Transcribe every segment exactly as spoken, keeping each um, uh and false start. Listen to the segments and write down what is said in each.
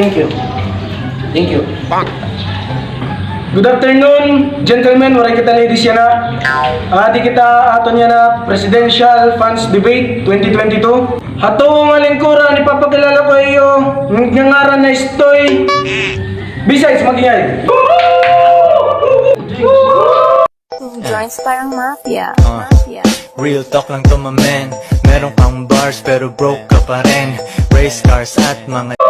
Thank you. Thank you. Good afternoon, gentlemen. Waray kita ladies yana. Aadi kita ha aton yana presidential fans debate twenty twenty-two. Hato nga lingkuran, ipapakilala ko ha iyo, nga ngaran na Istoy. Besides, mag-ingay. Join Sparang Mafia. Uh, Mafia. Real talk lang to, my man. Meron kang bars pero broke ka pa rin. Race cars at mga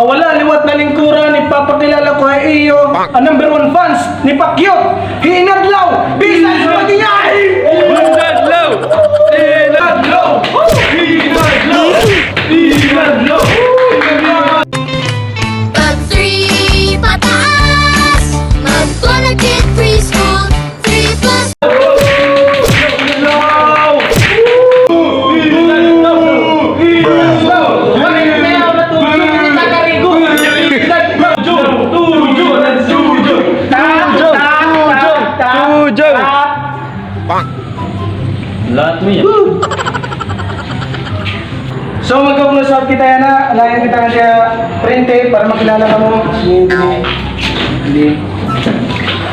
Wala liwat na lingkuran, ipapakilala ko ha iyo an number one fans ni Pacquiao, hi Inadlaw. Besides, mag-ingay. Inadlaw! Inadlaw! Inadlaw! Inadlaw! Pag three pataas, mag-Collegiate Preschool, three plus. Lahat mo yan. So, magka-close up kita yana. Alayon kita nga siya prente para makilala kamo. Hindi, hindi,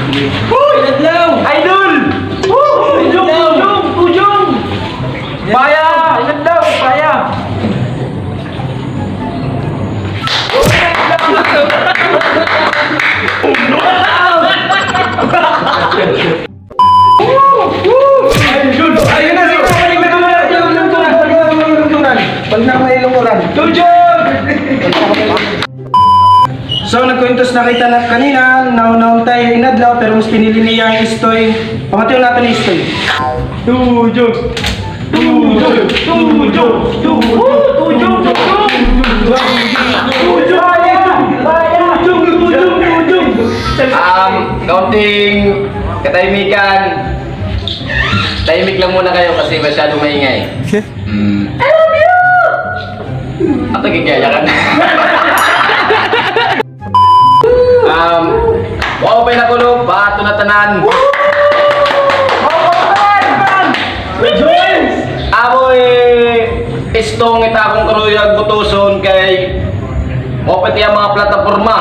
hindi. Uy! Inadlaw! Idol! Woo! Tujong! Tujong! Tujong! Paya! Inadlaw! Paya! So, nagkuwentos na kita na kanina, nauna-una tayo, Inadlaw, pero mas pinili niya an Istoy. Pamation naton an Istoy. Tujog! Tujog! Tujog! Tujog! Tujog! Um, kaunting katahimikan. Tahimik lang muna kayo kasi masyado maingay. Mm. I love you! Ato, gigiyayakan. Um, maupay na kulop ha aton ngatanan. Amoy Istong it akon karuyag butuson kay maupay it iya mga plataporma.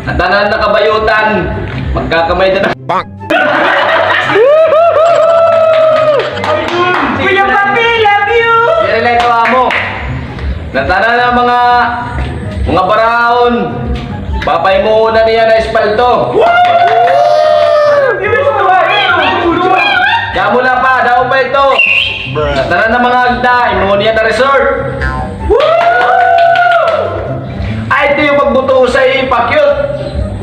An tanan nakabayutan, magkakamay na. Kuya Papi, love you! Diri la ito amo. Natanan an mga, mga baraon, papahimuon na niya na espalto. Damo la pa, damo pa ito. Natanan an mga agda, himuon niya na resort. Ay, ito yung pagbuto sa ipa, cute.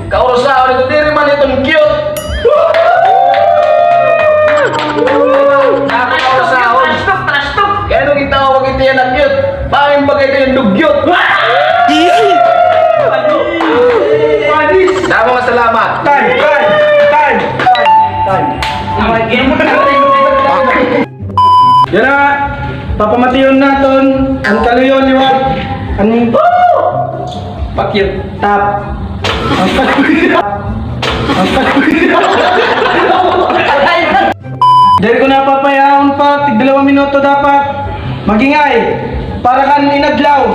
Kaurusahon ito, diri man ito cute. Kaurusahon. Kaya nung itawag ito yan na cute, bangin bagay ito yung dugyot. Damo nga salamat. Time, time, time, time, time. Yana, papamation naton an kaluyo liwat an Pakyot. Tap. Ang pag-, ang pag-, diri ko na papayaon pa, tig dalawa minuto dapat. Mag-ingay. Para kan Inadlaw.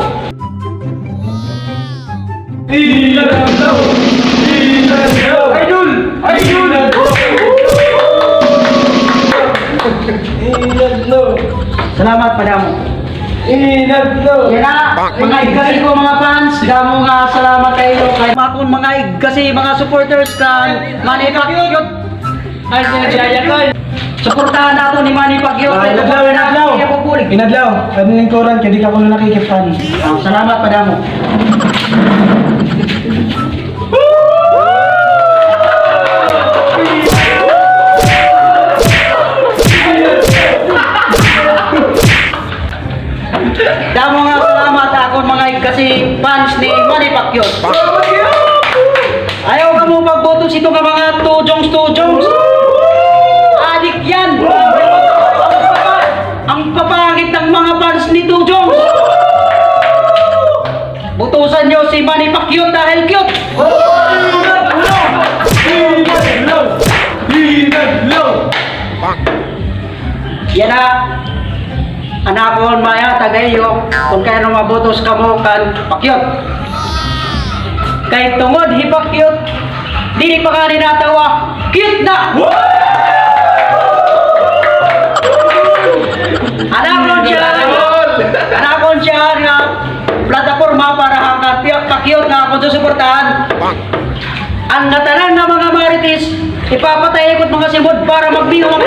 Inadlaw! Inadlaw! Idol! Idol! Inadlaw! Salamat, madamo. Inadlaw! Yana, mga igkasi ko, mga fans, damo nga salamat ha iyo. Kay akon mga igkasi, mga supporters kan Manny Pacquiao. Ay, sinadyaya ko. Suportahan naton ni Manny Pacquiao. Ah, Inadlaw, Inadlaw. Inadlaw. Kay lingkuran, kay di ka kuno nakikita. Ah, salamat, madamo. Damo nga salamat ha akon mga igkasi fans ni Manny Pacquiao. Ayaw kamo pagboto sa ito nga mga tujongs, tujongs. Adik yan. Ang papangit ng mga fans ni Tujongs. Botohan niyo si Manny Pacquiao dahil cute. Yana an akon maihatag ha iyo kon kay ano mabutos kamo kan Pakyut. Kay tungod hi Pakyut, diri pa ngani natawa, cute na! An akon siyahan, an akon siyahan nga plataporma para ha kan Pakyut nga akon susuportahan. An ngatanan nga mga marites, ipapatay ko it mga simod para magbiyo ang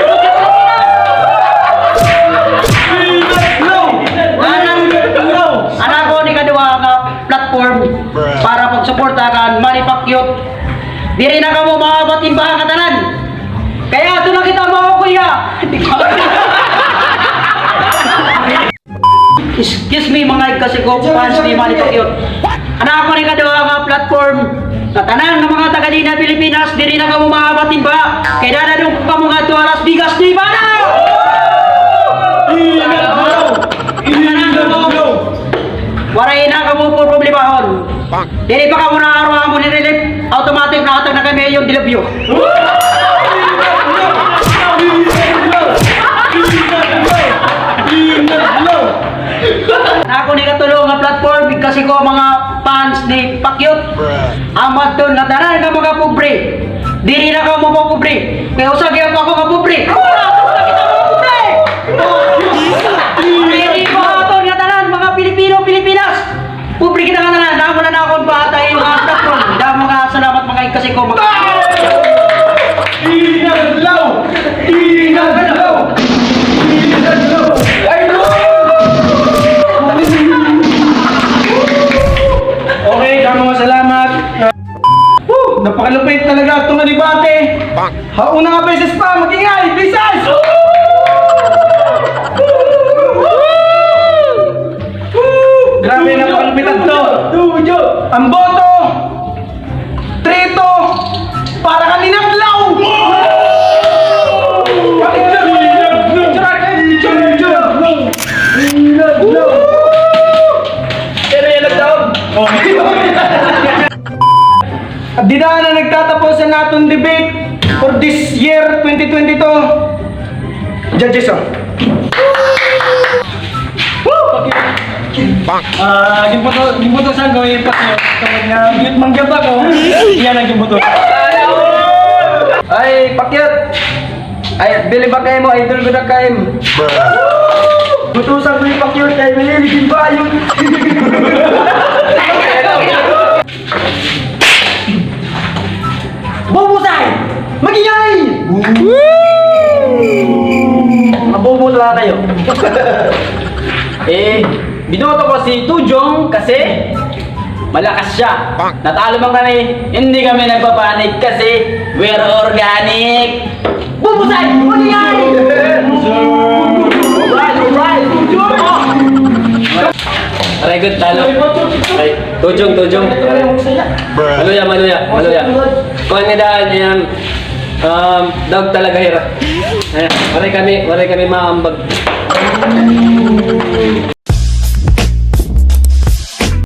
An, an akon ikaduha nga platform para pagsuporta kan Manny Pacquiao. Diri na kamo maabot hin baha ngatanan. Kay adto na kita, mga kuya. Excuse me, mga igkasi ko, fans ni Manny Pacquiao. An akon ikaduha nga platform, ngatanan nga mga taga dinhi ha Pilipinas, diri na kamo maabot hin baha. Kay dadad-on ko kamo ngadto ha Las Vegas, Nevada! Waray na kamo problema-hon. Diri pa kamo naaruha mo ni relief, automatic nahatag na kami hin dilubyo. An akon ikatulo nga platform, igkasi ko mga fans ni Pacquiao. An madton ngatanan nga mga pobre. Diri na kamo pobre. Kay usa gihap ako nga pobre. Wala, wala kita mga pobre. Diri pa aton ngatanan mga Pilipino, Pilipinas. Pobre kita ngatanan. Damo na na akon bahatag nga platform. Damo nga salamat mga igkasi ko mga Inadlaw! Inadlaw! Inadlaw! Ay, no! Okay, damo nga salamat. Woo! Napakalupit talaga aton nga debate. Ha una nga beses pa, mag-ingay, beses! Grabe, napakalupit adto. An boto! Trito! Para kan Inadlaw! Pero yan ang taon. At dida na nagtatapos an aton debate for this year, twenty twenty-two. Judges, oh. Ah, ginbuto-, ginbutusan ko, eh, Pacquiao. Tungod nga, cute man gihap ako. Iya na ginbutusan. Ay, Pacquiao. Ay, believe ako ha imo, idol ko na ka imo. Butusan ko hi Pacquiao, kay mahilig hin bayot. Bubusay! Mag-ingay! Mabubuto na kayo. Eh, binoto ko si Tujong kasi malakas siya. Natalo man kami, hindi kami nagpapanik kasi we're organic. Bubusay! Mag-ingay! Alright, alright. Aray, good, talo. Ay, Tujong, Tujong. Maluya, maluya, maluya. Kuan nga daan, yan. Um, dog talaga hira. Eh, waray kami, waray kami maambag.